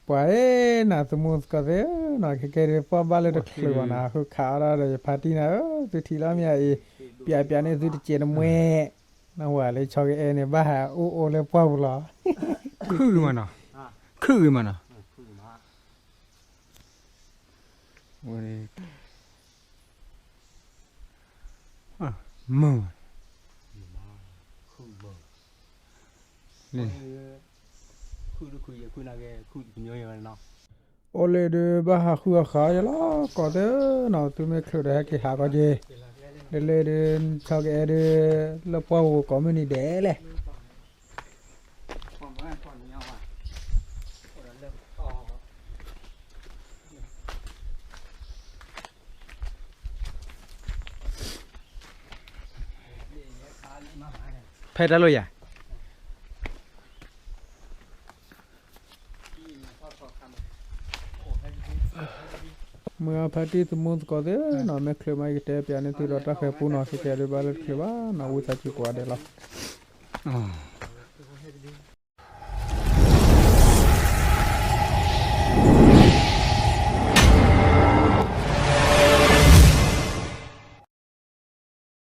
ပှၤဧၢ နၤသမူသကိးသ့ၣ်ဧၢနီၤ, ခဲကဲဒ်ပှၤဘၣ်လၢတချုးဘၣ်နီၤ, ဃုခးအီၣ်ဒၣ်ဒီးယဖါတံၢ်နၤဧၢ, သုထံၣ်လီၤမ့ၢ်အံၤ, ပျးပျးန့ၣ်သုတစဲးတမှဲ, နဝၤလၢဆီကအဲၣ်န့ၣ် ဘၣ်ဟးအိၣ်အိၣ်လၢပှၢ်ပူၤလီၤ, ခုၣ်ဂ့ၤမးနီၤ, ခုၣ်ဂ့ၤမးနီၤ, ဝဲ မုၢ်, အိၣ်လၢဒုးဘၣ်ဟးဃုအီၣ်ဃးအီၣ်ယလီၤ ကိးသ့ၣ်နီၤ, သုမ့ၢ်ချုးဒီးဟဲက့ၤဟးကီက့ၤ, ဒ်လဲၣ်ဒုး ဆီကအဲၣ်ဒုး လၢပှၢ်ပူၤကိးမုၢ်နံၤဒဲးလဲၣ် ဖဲတၢ်လီၢ်ယၤ မုၢ်အဖါတံၢ်သမူသကိးသ့ၣ်နီၤ, မ့ၢ်ချုးမး ယကတဲပျးန့ၢ်သုဒီးတၢ်ဃဲၤပူနီၤ, ခဲကဲဒုးဘၣ်လၢတချုးဘၣ်နီၤ, ဝံသးစူၤကိးဂၤဒဲးလီၤ.